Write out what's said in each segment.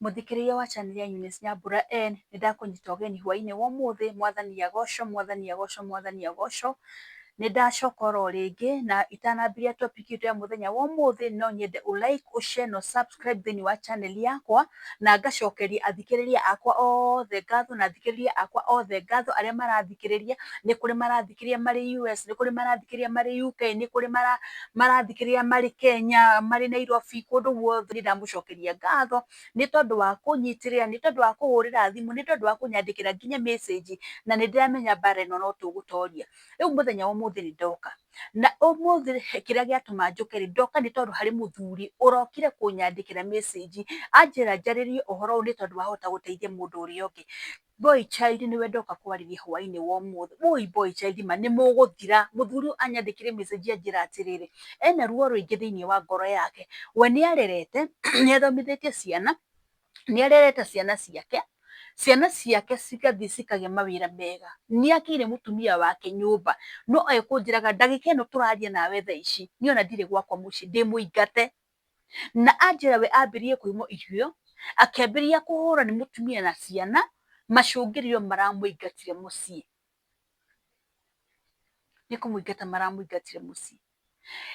Mũthikĩrĩria wa channel ya Eunice Nyambura N, nĩ ndakũnyita ũgeni hwainĩ wa ũmũthĩ. Mwathani agocwo, Mwathani agocwo, Mwathani agocwo. Nĩ ndacoka oro rĩngĩ na itanambĩrĩria topic itũ ya mũthenya wa ũmũthĩ, no nyende ũ like, ũ share na ũ subscribe thĩinĩ wa channel yakwa, na ngacokeria athikĩrĩria akwa othe ngatho na athikĩrĩria akwa othe ngatho arĩa marathikĩrĩria. Nĩ kũrĩ marathikĩrĩria marĩ US, nĩ kũrĩ marathikĩrĩria marĩ UK, nĩ kũrĩ marathikĩrĩria marĩ Kenya, marĩ Nairobi, kũndũ guothe nĩ ndamũcokeria ngatho nĩ tondũ wa kũnyitĩrĩra, nĩ tondũ wa kũhũrĩra thimũ, nĩ tondũ wa kũnyandĩkĩra nginya message, na nĩ ndĩramenya mbara ĩno no tũgũtoria. Rĩu mũthenya wa ũmũthĩ nĩ ndoka, na ũmũthĩ kĩrĩa gĩatũma njũke rĩ, ndoka nĩ tondũ harĩ mũthuri ũrokire kũnyandĩkĩra message, anjĩra njarĩrie ũhoro ũyũ nĩ tondũ wahota gũteithia mũndũ ũrĩa ũngĩ. Boy child nĩwe ndoka kwarĩria hwainĩ wa ũmũthĩ. Ũi boy child ma nĩ mũgũthira. Mũthuri ũyũ anyandĩkĩire message anjĩra atĩrĩrĩ, ena ruo rũingĩ thĩinĩ wa ngoro yake. We nĩ arerete, nĩ athomithĩtie ciana, nĩ arerete ciana ciake, ciana ciake cigathiĩ cikagĩa mawĩra mega. Nĩ akĩire mũtumia wake nyũmba, no ekũnjĩraga ndagĩka ĩno tũraria nawe thaa ici, niĩ ona ndirĩ gwakwa mũciĩ, ndĩ mũingate. Na anjĩra we ambĩrĩirie kũimwo irio, akĩambĩrĩria kũhũrwo nĩ mũtumia na ciana, macũngĩrĩrio maramũingatire mũciĩ. Nĩ kũmũingata maramũingatire mũciĩ.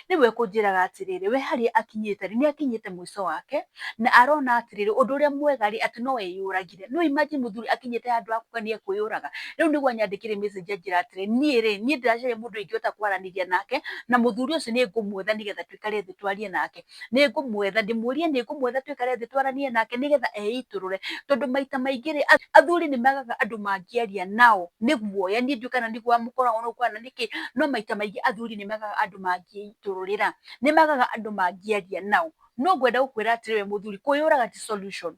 Rĩu ekũnjĩraga atĩrĩrĩ, we harĩa akinyĩte rĩ, nĩ akinyĩte mũico wake, na arona atĩrĩrĩ, ũndũ ũrĩa mwega rĩ, atĩ no eyũragire. No imagine mũthuri akinyĩte handũ ha kuga nĩ ekwĩyũraga. Rĩu nĩguo anyandĩkĩire message anjĩra atĩrĩ, niĩ rĩ, niĩ ndĩracaria mũndũ ingĩhota kwaranĩria nake, na mũthuri ũcio nĩ ngũmwetha nĩgetha tũikare thĩ twarie nake. Nĩ ngũmwetha, ndĩmũrie nĩ ngũmwetha tũikare thĩ twaranie nake nĩgetha eitũrũre. Tondũ maita maingĩ rĩ, athuri nĩ magaga andũ mangĩaria nao nĩ guoya. Niĩ ndiũĩ kana nĩ guoya mũkoragwo naguo kana nĩkĩ, no maita maingĩ athuri nĩ magaga andũ mangĩitũrũrĩra, nĩ magaga andũ mangĩaria nao. No ngwenda gũkwĩra atĩrĩrĩ we mũthuri, kwĩyũraga ti solution.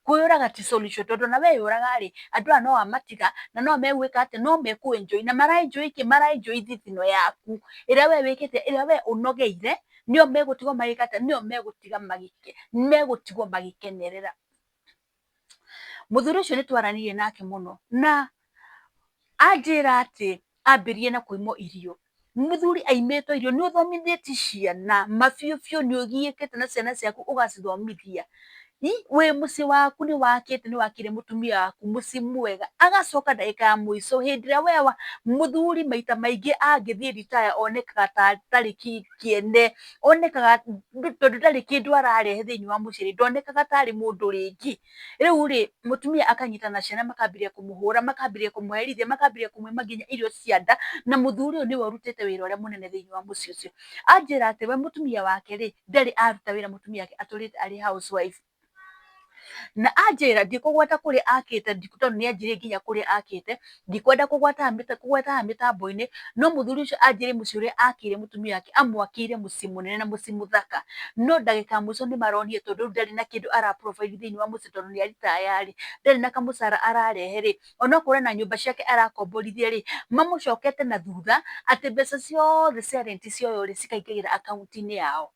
Kwĩyũraga ti solution tondũ ona weyũraga rĩ, andũ aya no wamatiga na no megwĩka atĩa, no mekũ enjoy na mara enjoy kĩ? Mara enjoy thithino yaku ĩrĩa we wĩkĩte, ĩrĩa we ũnogeire, nĩo megũtigwo magĩka atĩa? Nĩo megũtiga megũtigwo magĩkenerera. Mũthuri ũcio nĩ twaranĩirie nake mũno na anjĩra atĩ ambĩrĩirie na kũimwo irio. Mũthuri aimĩtwo irio, nĩ ũthomithĩtie ciana ma biũ biũ, nĩ ũgiĩkĩte na ciana ciaku ũgacithomithia. Wĩ mũciĩ waku nĩ wakĩte, nĩ wakĩire mũtumia waku mũciĩ mwega, agacoka ndagĩka ya mũico hĩndĩ ĩrĩa we mũthuri maita maingĩ angĩthiĩ retire onekaga ta atarĩ kĩene, onekaga tondũ ndarĩ kĩndũ ararehe thĩinĩ wa mũciĩ rĩ, ndonekaga tarĩ mũndũ rĩngĩ. Rĩu rĩ, mũtumia akanyitana na ciana makambĩrĩria kũmũhũra, makambĩrĩria kũmũherithia, makambĩrĩria kũmũima nginya irio cia nda, na mũthuri ũyũ nĩwe ũrutĩte wĩra ũrĩa mũnene thĩinĩ wa mũciĩ ũcio. Anjĩra atĩ we mũtumia wake rĩ, ndarĩ aruta wĩra mũtumia wake atũrĩte arĩ housewife. Na anjĩra ndikũgweta kũrĩa akĩte tondũ nĩ anjĩrire nginya kũrĩa akĩte, ndikwenda kũgweta haha mĩtambo-inĩ, no mũthuri ũcio anjĩrire mũciĩ ũrĩa akĩire mũtumia wake, amwakĩire mũciĩ mũnene na mũciĩ mũthaka. No ndagĩka ya mũico nĩ maronire tondũ rĩu ndarĩ na kĩndũ ara provide thĩinĩ wa mũciĩ tondũ nĩ a retire rĩ, ndarĩ na kamũcara ararehe rĩ, onokorwo ena nyũmba ciake arakomborithia rĩ, mamũcokete na thutha atĩ mbeca ciothe cia rent cioywo rĩ, cikaingĩra akaunti-inĩ yao.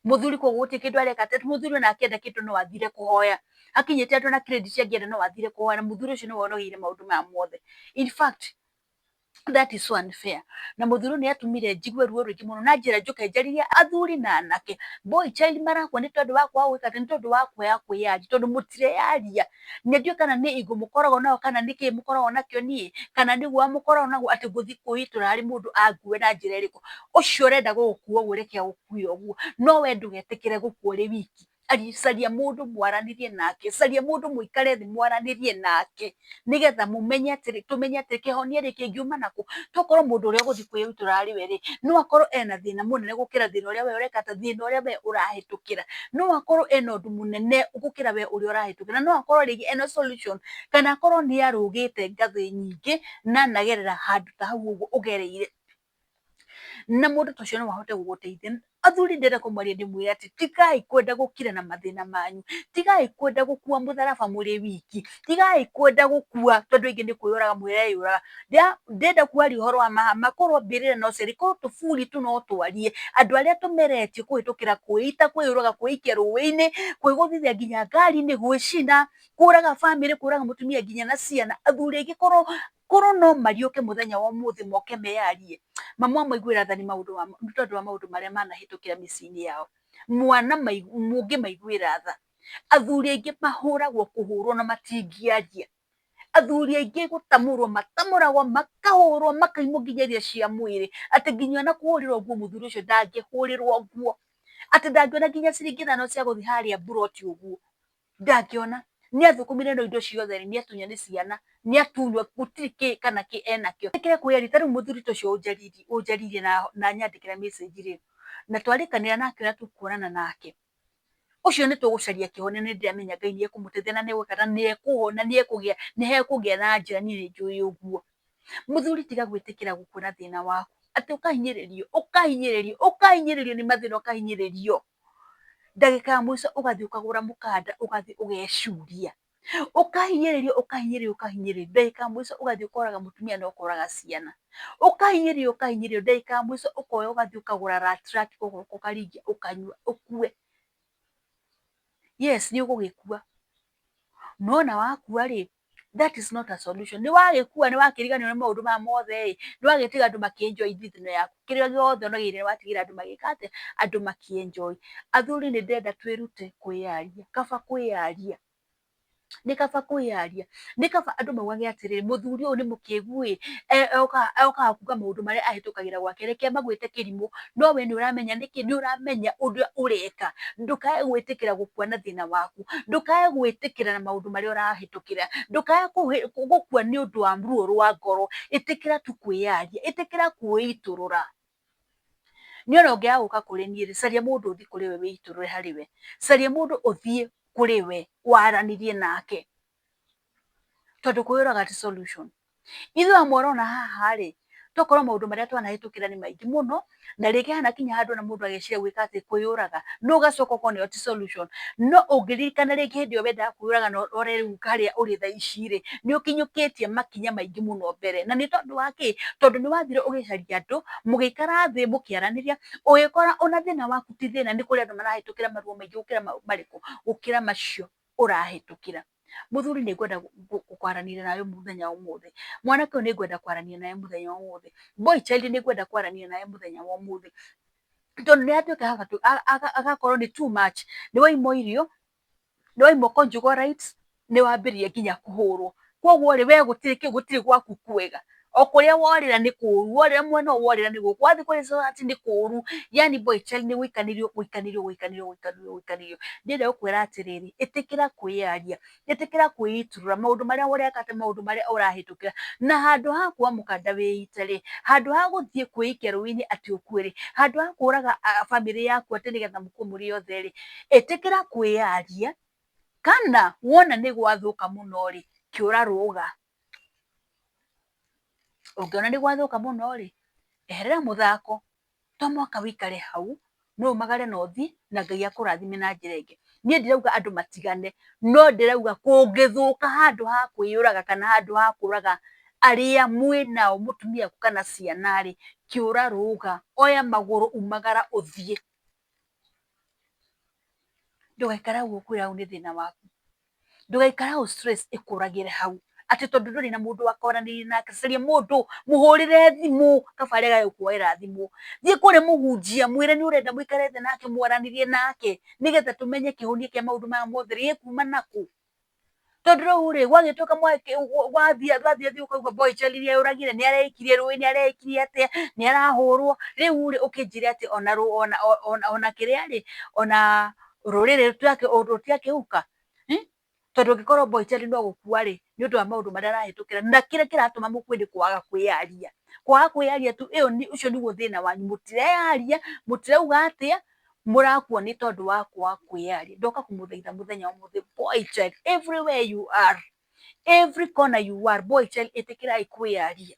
Mũthuri koguo gũtirĩ kĩndũ areka, mũthuri ona akĩenda kĩndũ no athire kũhoya, akinyĩte andũ na credit angĩenda no athire kũhoya, na mũthuri ũcio nĩwe ũnogeire maũndũ maya mothe. In fact, that is so unfair. Na mũthuri ũyũ nĩ atũmire njigue ruo rũingĩ mũno na njĩra njũke njarĩrie athuri na anake. Boy child marakua nĩ tondũ wa kwaga gwĩka atĩ, nĩ tondũ wa kwaga kwĩyaria, tondũ mũtireyaria. Na ndiũĩ kana nĩ ego mũkoragwo nayo kana nĩ kĩĩ mũkoragwo nakĩo niĩ, kana nĩ guoya mũkoragwo naguo atĩ ngũthiĩ kwĩitũra harĩ mũndũ angue na njĩra ĩrĩkũ. Ũcio ũrenda gũgũkua ũguo reke agũkue ũguo, no we ndũgetĩkĩre gũkua ũrĩ wiki. Caria mũndũ mwaranĩrie nake, caria mũndũ mũikare thĩ mwaranĩrie nake, nĩgetha mũmenye atĩrĩ, tũmenye atĩ kĩhonia rĩ kĩngiuma nakũ. Tokorwo mũndũ ũrĩa ũgũthiĩ kwĩitũra harĩ we rĩ, no akorwo ena thĩna mũnene gũkĩra thĩna ũrĩa we ũreka atĩa, thĩna ũrĩa we ũrahĩtũkĩra. No akorwo ena ũndũ mũnene gũkĩra we ũrĩa ũrahĩtũkĩra, no akorwo rĩngĩ ena solution, kana akorwo nĩ arũgĩte ngathĩ nyingĩ na anagerera handũ ta hau ũguo ũgereire. Na mũndũ ta ũcio no ahote gũgũteithia. Athuri ndĩrenda kũmwaria ndĩmwĩre atĩ tigai kwenda gũkira na mathĩna manyu, tigai kwenda gũkua mũtharaba mũrĩ wiki, tigai kwenda gũkua tondũ aingĩ nĩ kwĩyũraga mũreyũraga. Ndĩrenda kwaria ũhoro wa ma korwo mbĩrĩra no ciarie, korwo tũburi tu no twarie, andũ arĩa tũmeretie kũhĩtũkĩra kwĩita, kwĩyũraga, kwĩikia rũĩ-inĩ, kwĩgũthithia nginya ngari-inĩ, gwĩcina, kũraga bamĩrĩ, kũraga mũtumia nginya na ciana, athuri aingĩ korwo korwo no mariũke mũthenya wa ũmũthĩ moke meyarie, mamwamaiguĩra tha nĩ tondũ wa maũndũ marĩa manahĩtũkĩra mĩciĩ-inĩ yao. Mwana mũngĩmaiguĩra tha. Athuri aingĩ mahũragwo kũhũrwo na matingĩaria. Athuri aingĩ gũtamũrwo matamũragwo, makahũrwo, makaimwo nginya irio cia mwĩrĩ, atĩ nginya ona kũhũrĩrwo nguo mũthuri ũcio ndangĩhũrĩrwo nguo, atĩ ndangĩona nginya ciringi ithano cia gũthiĩ harĩa mburoti ũguo, ndangĩona. Nĩ athũkũmire no indo ciothe rĩ, nĩ atunywo nĩ ciana, nĩ atunywo gũtirĩ kĩ kana kĩ enakĩo. Ĩtĩkĩre kwĩyaria, ta rĩu mũthuri ta ũcio ũnjarĩirie na anyandĩkĩra message rĩ, na twarĩkanĩra nake ũrĩa tũkuonana nake, ũcio nĩ tũgũcaria kĩhonia nĩ ndĩramenya Ngai nĩ ekũmũteithia na nĩ egwĩka na nĩ ekũhona, nĩ ekũgĩa, nĩ hekũgĩa na njĩra, niĩ nĩ njũĩ ũguo. Mũthuri tiga gwĩtĩkĩra gũkua na thĩna waku, atĩ ũkahinyĩrĩrio, ũkahinyĩrĩrio, ũkahinyĩrĩrio nĩ mathĩna ũkahinyĩrĩrio, ndagĩka ya mũico ũgathiĩ ũkagũra mũkanda ũgathiĩ ũgecuria. Ũkahinyĩrĩrio, ũkahinyĩrĩrio, ũkahinyĩrĩrio, ndagĩka ya mũico ũgathiĩ ũkoraga mũtumia na ũkoraga ciana. Ũkahinyĩrĩrio, ũkahinyĩrĩrio, ndagĩka ya mũico ũkoya ũgathiĩ ũkagũra ratirathi ũgoka ũkaringia ũkanyua ũkue. Yes, nĩ ũgũgĩkua, no ona wakua rĩ, that is not a solution. Nĩ wagĩkua nĩ wakĩriganĩrwo nĩ maũndũ maya mothe ĩ, nĩ wagĩtiga andũ makĩ enjoy thithino yaku, kĩrĩa gĩothe ũnagĩire nĩ watigĩra andũ magĩka atĩa, andũ makĩ enjoy. Athuri nĩ ndĩrenda twĩrute kwĩyaria, kaba kwĩyaria. Nĩ kaba kwĩyaria, nĩ kaba andũ maugage atĩrĩrĩ, mũthuri ũyũ nĩ mũkĩgu ĩ, okaga kuga maũndũ marĩa ahĩtũkagĩra gwake, reke magwĩte kĩrimũ, no we nĩ ũramenya nĩkĩ, nĩ ũramenya ũrĩa ũreka, ndũkae gwĩtĩkĩra gũkua na thĩna waku, ndũkae gwĩtĩkĩra na maũndũ marĩa ũrahĩtũkĩra, ndũkae gũkua nĩ ũndũ wa ruo rwa ngoro, ĩtĩkĩra tu kwĩyaria, ĩtĩkĩra kwĩitũrũra. Niĩ ona ũngĩaga gũka kũrĩ niĩ rĩ, caria mũndũ ũthiĩ kũrĩ we wĩitũrũre harĩ we, caria mũndũ ũthiĩ kũrĩ we waranĩrie nake, tondũ kwĩyũraga ti solution. Ithuĩ amwe ũrona haha rĩ, tokorwo maũndũ marĩa twanahĩtũkĩra nĩ maingĩ mũno, na rĩngĩ hanakinya handũ ona mũndũ ageciria gwĩka atĩ, kwĩyũraga, no ũgacoka ũkona ĩyo ti solution. No ũngĩririkana rĩngĩ hĩndĩ ĩyo wendaga kwĩyũraga na ũrore rĩu harĩa ũrĩ thaa ici rĩ, nĩ ũkinyũkĩtie makinya maingĩ mũno mbere. Na nĩ tondũ wa kĩ? Tondũ nĩ wathire ũgĩcaria andũ, mũgĩikara thĩ mũkĩaranĩria, ũgĩkora ona thĩna waku ti thĩna, nĩ kũrĩ andũ marahĩtũkĩra maruo maingĩ gũkĩra marĩkũ? Gũkĩra macio ũrahĩtũkĩra. Mũthuri nĩ ngwenda kwaranĩria nawe mũthenya wa ũmũthĩ, mwanake ũyũ nĩ ngwenda kwaranĩria nawe mũthenya wa ũmũthĩ, boy child nĩ ngwenda kwaranĩria nawe mũthenya wa ũmũthĩ, tondũ nĩ atuĩka agakorwo nĩ too much, nĩ waimwo irio, nĩ waimwo conjugal rights, nĩ wambĩrĩria nginya kũhũrwo, koguo rĩ we gũtirĩ kĩ gũtirĩ gwaku kwega, o kũrĩa worĩra nĩ kũru, worĩra mwena ũyũ worĩra nĩ gũkũ, wathiĩ kũrĩ society nĩ kũru, yani boy child nĩ gũikanĩrio gũikanĩrio gũikanĩrio gũikanĩrio gũikanĩrio. Ndĩrenda gũkwĩra atĩrĩrĩ, ĩtĩkĩra kwĩyaria, ĩtĩkĩra kwĩitũrũra maũndũ marĩa ũreka atĩ maũndũ marĩa ũrahĩtũkĩra, na handũ ha kuoya mũkanda wĩite rĩ, handũ ha gũthiĩ kwĩikia rũĩ-inĩ atĩ ũkue rĩ, handũ ha kũraga bamĩrĩ yaku atĩ nĩgetha mũkue mũrĩ othe rĩ, ĩtĩkĩra kwĩyaria, kana wona nĩ gwathũka mũno rĩ, kĩũra rũga. Ũngĩona nĩ gwathũka mũno rĩ, eherera mũthako, to mũhaka wĩikare hau, no umagare na ũthiĩ na Ngai akũrathime na njĩra ĩngĩ. Niĩ ndirauga andũ matigane, no ndĩrauga kũngĩthũka handũ ha kwĩyũraga kana handũ ha kũraga arĩa mwĩnao mũtumia waku kana ciana rĩ, kĩũra rũga, oya magũrũ umagara ũthiĩ. Ndũgaikare hau ũkwĩra hau nĩ thĩna waku. Ndũgaikare hau stress ĩkũragĩre hau atĩ tondũ ndũrĩ na mũndũ wa kwaranĩria nake. Caria mũndũ, mũhũrĩre thimũ kaba aregage gũkuoera thimũ. Thiĩ kũrĩ mũhunjia mwĩre nĩ ũrenda mũikare thĩ nake mwaranĩrie nake nĩgetha tũmenye kĩhonia kĩa maũndũ maya mothe gĩkuma nakũ. Tondũ rĩu rĩ, gwagĩtuĩka wathiĩ wathiĩ ũkauga boy child nĩ eyũragire, nĩ areikirie rũĩ, nĩ areikire atĩa, nĩ arahũrwo. Rĩu rĩ, ũkĩnjĩre atĩ ona ona ona kĩrĩa rĩ, ona rũrĩrĩ rũtiakĩhuka? Tondũ ũngĩkorwo boy child no gũkua rĩ, nĩ ũndũ wa maũndũ marĩa arahĩtũkĩra, na kĩrĩa kĩratũma mũkue nĩ kwaga kwĩyaria. Kwaga kwĩyaria tu, ĩyo ũcio nĩguo thĩna wanyu, mũtireyaria, mũtirauga atĩa, mũrakua nĩ tondũ wa kwaga kwĩyaria. Ndoka kũmũthaitha mũthenya wa ũmũthĩ, boy child, everywhere you are, every corner you are, boy child, ĩtĩkĩrai kwĩyaria,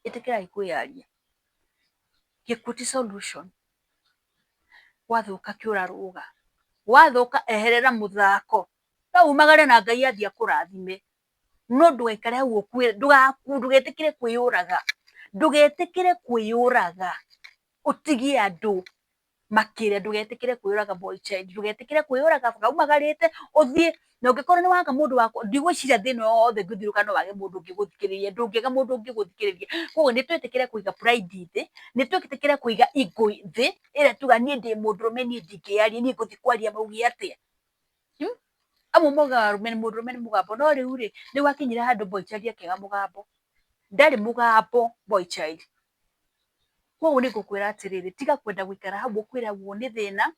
ĩtĩkĩrai kwĩyaria. Gĩkuũ ti solution. Gwathũka kĩũra rũga, gwathũka eherera mũthako, no umagare na Ngai athiĩ akũrathime, no ndũgaikare hau ũkue, ndũgetĩkĩre kwĩyũraga, ndũgetĩkĩre kwĩyũraga, ũtigie andũ. Makĩria ndũgetĩkĩre kwĩyũraga, boy child, ndũgetĩkĩre kwĩyũraga ũmagarĩte ũthiĩ. Na ũngĩkorwo nĩ waga mũndũ wa, ndigwĩciria thĩ ĩno yothe ngĩthiũrũrũka no wage mũndũ ũngĩgũthikĩrĩria, ndũngĩaga mũndũ ũngĩgũthikĩrĩria. Koguo nĩ twĩtĩkĩre kũiga pride thĩ, nĩ twĩtĩkĩre kũiga ego thĩ, ĩrĩa tuga niĩ ndĩ mũndũrũme, niĩ ndingĩyaria, niĩ ngũthiĩ kwaria mauge atĩa? Amwe maugaga mũndũrũme nĩ mũgambo, no rĩu rĩ, nĩ gwakinyire handũ boy child akĩaga mũgambo, ndarĩ mũgambo boy child. Koguo nĩ ngũkwĩra atĩrĩrĩ, tiga kwenda gũikara hau ũkwĩragwo nĩ thĩna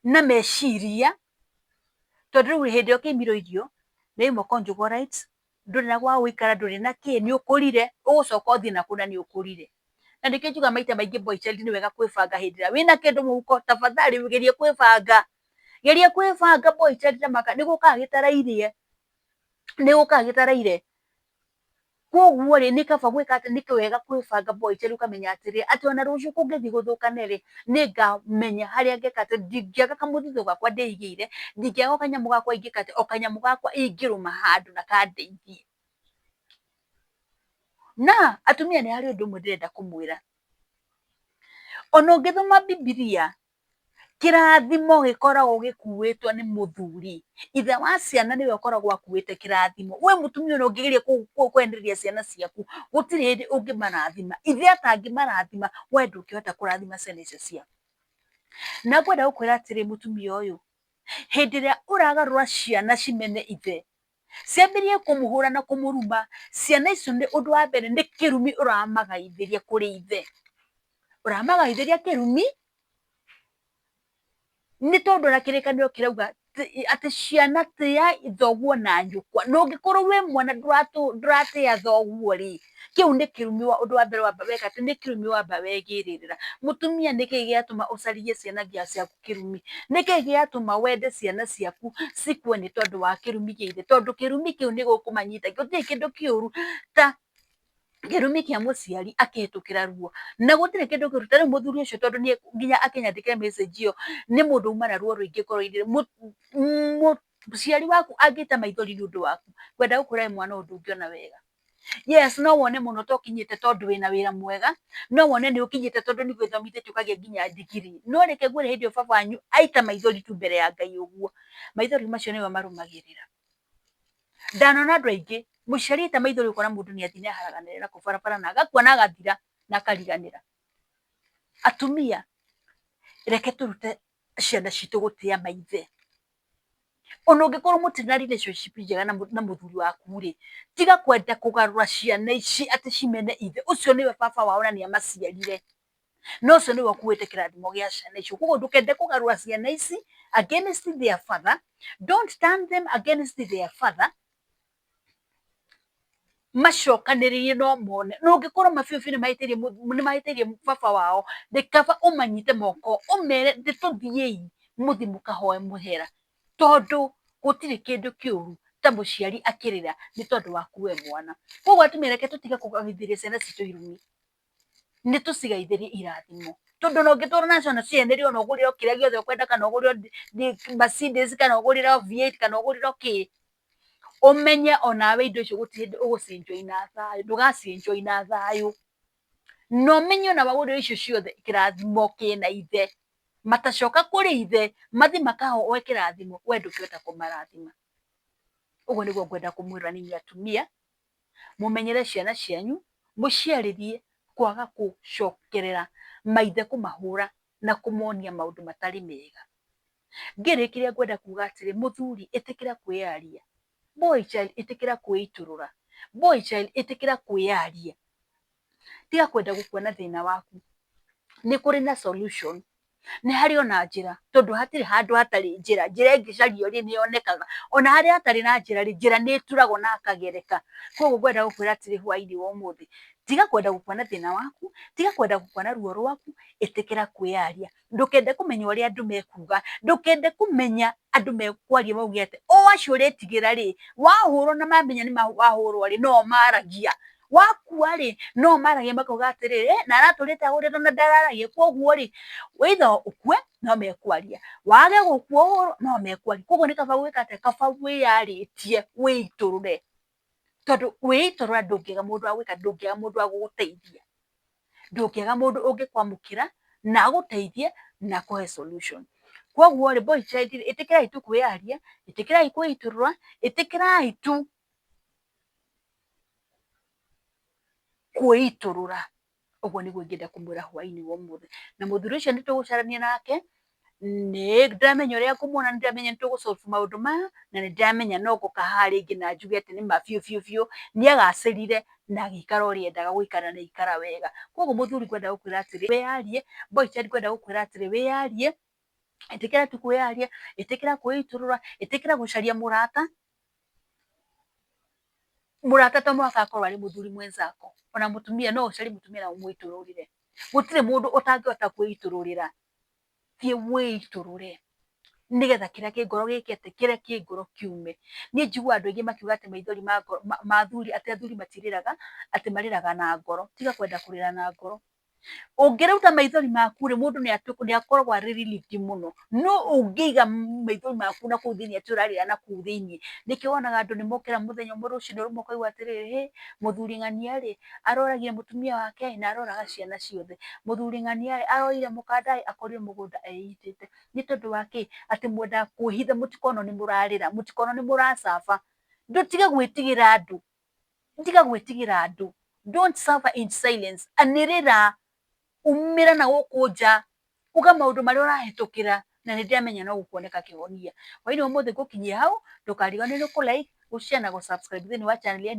na meciria, tondũ rĩu hĩndĩ ĩrĩa ũkĩimirwo irio, nĩ waimwo conjugal rights, ndũrĩ na gwa gũikara, ndũrĩ na kĩ, nĩ ũkũrire, ũgũcoka ũthiĩ nakũ na nĩ ũkũrire? Na nĩkĩo njugaga maita maingĩ, boy child, nĩ wega kwĩbanga hĩndĩ ĩrĩa wĩna kĩndũ mũhuko. Tafadhali geria kwĩbanga, geria kwĩbanga, boy child, na maka nĩ gũkaga gĩtarairie, nĩ gũkaga gĩtaraire. Koguo rĩ, nĩ kaba gwĩka atĩ, nĩ wega kwĩbanga, boy child, ũkamenya atĩrĩ, atĩ ona rũciũ kũngĩthiĩ gũthũkane rĩ, nĩ ngamenya harĩa ngeka atĩ ndingĩaga kamũthithũ gakwa ndĩigĩire, ndingĩaga kanyamũ gakwa ingĩka atĩ, o kanyamũ gakwa ingĩrũma handũ na kandeithie. Na atumia, nĩ harĩ ũndũ ũmwe ndĩrenda kũmwĩra. Ona ũngĩthoma Bibilia, kĩrathimo gĩkoragwo gĩkuĩtwo nĩ mũthuri. Ithe wa ciana nĩwe ũkoragwo akuĩte kĩrathimo. We mũtumia, ona ũngĩgeria kwehereria ciana ciaku, gũtirĩ hĩndĩ ũngĩmarathima. Ithe atangĩmarathima, we ndũngĩhota kũrathima ciana icio ciaku. Na ngwenda gũkwĩra atĩrĩ, mũtumia ũyũ, hĩndĩ ĩrĩa ũragarũra ciana cimene ithe, ciambĩrĩrie kũmũhũra na kũmũruma, ciana icio nĩ ũndũ wa mbere nĩ kĩrumi ũramagaithĩria kũrĩ ithe, ũramagaithĩria kĩrumi, nĩ tondũ ona kĩrĩkanĩro kĩrauga atĩ ciana tĩai thoguo na nyũkwa. Na ũngĩkorwo wĩ mwana ndũratĩa thoguo rĩ, kĩu nĩ kĩrumi. Ũndũ wa mbere wamba weka atĩ nĩ kĩrumi wamba wegĩrĩra. Mũtumia, nĩkĩ gĩatũma ũcarie ciana ciaku kĩrumi? Nĩkĩ gĩatũma wende ciana ciaku cikue nĩ tondũ wa kĩrumi gĩa ithe? Tondũ kĩrumi kĩu nĩ gũkũmanyita. Gũtirĩ kĩndũ kĩũru ta kĩrumi kĩa mũciari akĩhĩtũkĩra ruo, na gũtirĩ kĩndũ kĩũru ta rĩu mũthuri ũcio, tondũ niĩ nginya akĩnyandĩkĩra message ĩyo nĩ mũndũ uma na ruo rũingĩ ngoro-inĩ. Mũciari waku angĩita maithori nĩ ũndũ waku, ngwenda gũkwĩra we mwana ũyũ, ndũngĩona wega. Yes, no wone mũno ta ũkinyĩte tondũ wĩna wĩra mwega, no wone nĩ ũkinyĩte tondũ nĩ gwĩthomithĩtie ũkagĩa nginya ndigiri, no reke ngwĩre, hĩndĩ ĩyo baba wanyu aita maithori tu mbere ya Ngai ũguo, maithori macio nĩwe marũmagĩrĩra. Ndanona andũ aingĩ, mũciari aita maithori, ũkona mũndũ nĩ athiĩ nĩ aharaganĩra nakũu barabara na agakua na agathira na akariganĩra. Atumia, reke tũrute ciana citũ gũtĩa maithe. Ona ũngĩkorwo mũtirĩ na relationship njega na mũthuri waku rĩ, tiga kwenda kũgarũra ciana ici atĩ cimene ithe. Ũcio nĩwe baba wao na nĩ amaciarire, na ũcio nĩwe ũkuĩte kĩrathimo gĩa ciana icio. Koguo ndũkende kũgarũra ciana ici against their father. Don't turn them against their father. Macokanĩrĩrie no mone na ũngĩkorwo mabiũ biũ nĩ mahĩtĩirie baba wao, nĩ kaba ũmanyite moko, ũmere nĩ tũthiĩi, mũthiĩ mũkahoe mũhera, tondũ gũtirĩ kĩndũ kĩũru ta mũciari akĩrĩra nĩ tondũ waku we mwana. Koguo atumia, reke tũtige kũgaithĩria ciana citũ irumi, nĩ tũcigaithĩrie irathimo, tondũ ona ũngĩtũra nacio na cienderio, ona ũgũrĩrwo kĩrĩa gĩothe ũkwenda, kana ũgũrĩrwo Mercedes, kana ũgũrĩrwo V8, kana ũgũrĩrwo kĩ, ũmenye onawe indo icio gũtirĩ hĩndĩ ũgũci-enjoy na thayũ, ndũgaci-enjoy na thayũ. Na ũmenye ona wagũrĩrwo icio ciothe, kĩrathimo kĩna ithe. Matacoka kũrĩ ithe mathiĩ makahoe kĩrathimo, we ndũngĩhota kũmarathima. Ũguo nĩguo ngwenda kũmwĩra nĩ inyuĩ atumia, mũmenyere ciana cianyu, mũciarĩrie kwaga gũcokerera maithe kũmahũra na kũmonia maũndũ matarĩ mega. Ngĩrĩkĩria, ngwenda kuga atĩrĩ, mũthuri, ĩtĩkĩra kwĩyaria. Boy child, ĩtĩkĩra kwĩitũrũra. Boy child, ĩtĩkĩra kwĩyaria. Tiga kwenda gũkua na thĩna waku. Nĩ kũrĩ na solution, nĩ harĩ ona njĩra, tondũ hatirĩ handũ hatarĩ njĩra. Njĩra ĩngĩcario rĩ, nĩ yonekaga. Ona harĩa hatarĩ na njĩra rĩ, njĩra nĩ ĩturagwo na hakagereka. Koguo ngwenda gũkwĩra atĩrĩ hwainĩ wa ũmũthĩ, tiga kwenda gũkua na thĩna waku, tiga kwenda gũkua na ruo rwaku, ĩtĩkĩra kwĩyaria. Ndũkende kũmenya ũrĩa andũ mekuga, ndũkende kũmenya andũ mekwaria mauge atĩ o acio ũretigĩra rĩ, wahũrwo na mamenya nĩ wahũrwo rĩ, no maragia. Wakua rĩ, no maragia makauga atĩrĩrĩ, na aratũrĩte ahũrĩtwo na ndararagia. Koguo rĩ, either ũkue no mekwaria, wage gũkua ũhũrwo no mekwaria. Koguo nĩ kaba gwĩka atĩa? Kaba wĩyarĩtie, wĩitũrũre, tondũ wĩitũrũra ndũngĩaga mũndũ wa gwĩka, ndũngĩaga mũndũ wa gũgũteithia, ndũngĩaga mũndũ ũngĩkwamũkĩra. Na agũteithie na akũhe solution. Koguo rĩ, boy child rĩ, ĩtĩkĩrai tu kwĩyaria, ĩtĩkĩrai kwĩitũrũra, ĩtĩkĩrai tu kwĩitũrũra. Ũguo nĩguo ingĩenda kũmwĩra hwainĩ wa ũmũthĩ. Na mũthuri ũcio nĩ tũgũcarania nake, nĩ ndĩramenya ũrĩa ngũmuona, nĩ ndĩramenya nĩ tũgũ solve maũndũ maya, na nĩ ndĩramenya no ngoka haha rĩngĩ na njuge atĩ nĩma biũ biũ biũ nĩ agacĩrire na agĩikara ũrĩa endaga gũikara na aikara wega. Koguo mũthuri ngwenda gũkwĩra atĩrĩ, wĩyarie, boy child ngwenda gũkwĩra atĩrĩ, wĩyarie, ĩtĩkĩra tu kwĩyaria, ĩtĩkĩra kwĩitũrũra, ĩtĩkĩra gũcaria mũrata. Mũrata to mũhaka akorwo arĩ mũthuri mwenzako, ona mũtumia no ũcarie mũtumia na ũmũitũrũrĩre. Gũtirĩ mũndũ ũtangĩhota kwĩitũrũrĩra. Thiĩ wĩitũrũre nĩgetha kĩrĩa kĩ ngoro gĩke atĩ, kĩrĩa kĩ ngoro kiume. Niĩ njiguaga andũ aingĩ makiuga atĩ maithori ma ngoro ma athuri atĩ athuri matirĩraga, atĩ marĩraga na ngoro. Tiga kwenda kũrĩra na ngoro. Ũngĩruta maithori maku rĩ, mũndũ nĩ akoragwo arĩ relieved mũno. No ũngĩiga maithori maku na kũu thĩiniĩ atĩ ũrarĩra na kũu thĩiniĩ, nĩkĩo wonaga andũ nĩ mokĩra mũthenya ũmwe rũcinĩ rũmwe ũkaigua atĩrĩrĩ, hĩ, mũthuri ng'ania rĩ, aroragire mũtumia wake ĩ, na aroraga ciana ciothe. Mũthuri ng'ania rĩ, aroire mũkanda ĩ, akorire mũgũnda eitĩte. Nĩ tondũ wa kĩ? Atĩ mwendaga kwĩhitha mũtikonwo nĩ mũrarĩra, mũtikonwo nĩ mũra suffer. Ndũtige gwĩtigĩra andũ. Tiga gwĩtigĩra andũ. Don't suffer in silence. Anĩrĩra, umĩra na gũkũ nja, uga maũndũ marĩa ũrahĩtũkĩra na nĩ ndĩramenya no gũkuoneka kĩhonia. Hwainĩ wa ũmũthĩ ngũkinyia hau, ndũkariganĩrwo kũ like, gũ share na gũ subscribe thĩinĩ wa channel ya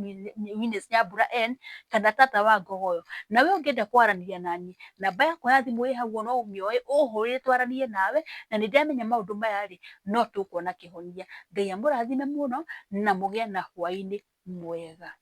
Eunice Nyambura N kana Tata wa Ngogoyo. Nawe ũngĩenda kwaranĩria naniĩ, namba yakwa ya thimũ ĩ hau no ũmĩoe ũhũrĩre twaranie nawe, na nĩ ndĩramenya maũndũ maya rĩ, no tũkuona kĩhonia. Ngai amũrathime mũno na mũgĩe na hwainĩ mwega.